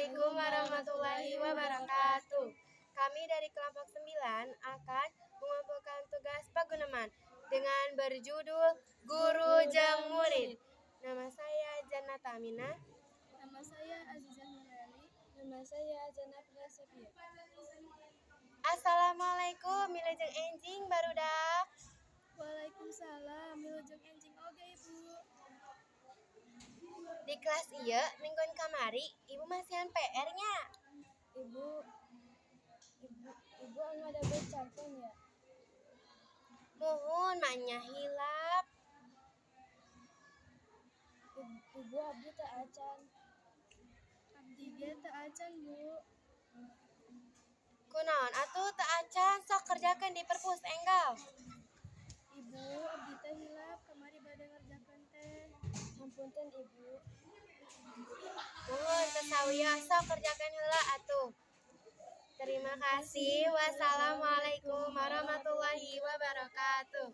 Assalamualaikum warahmatullahi wabarakatuh. Kami dari kelompok 9 akan mengumpulkan tugas paguneman dengan berjudul Guru Jeung Murid. Nama saya Jannata Amina. Nama saya Azizah Nurali. Nama saya Jana Prasetya. Assalamualaikum, wilujeng enjing, barudak. Waalaikumsalam. Wilujeng enjing oge, Ibu. Di kelas ieu mingguan kamari Ibu masihan PR nya. Ibu, Ibu, Ibu anu ada cerpen ya? Muhun, maenya hilap. Ibu, Ibu, abdi teu acan. Abdi ge teu acan, Bu. Kunaon atuh teu acan? Sok kerjakeun di perpus enggal. Ibu, abdi teh hilap kamari bade ngerjakeun teh. Hapunten, Ibu. Muhun, teu sawios, sok kerjakeun heula atuh. Terima kasih. Wassalamualaikum warahmatullahi wabarakatuh.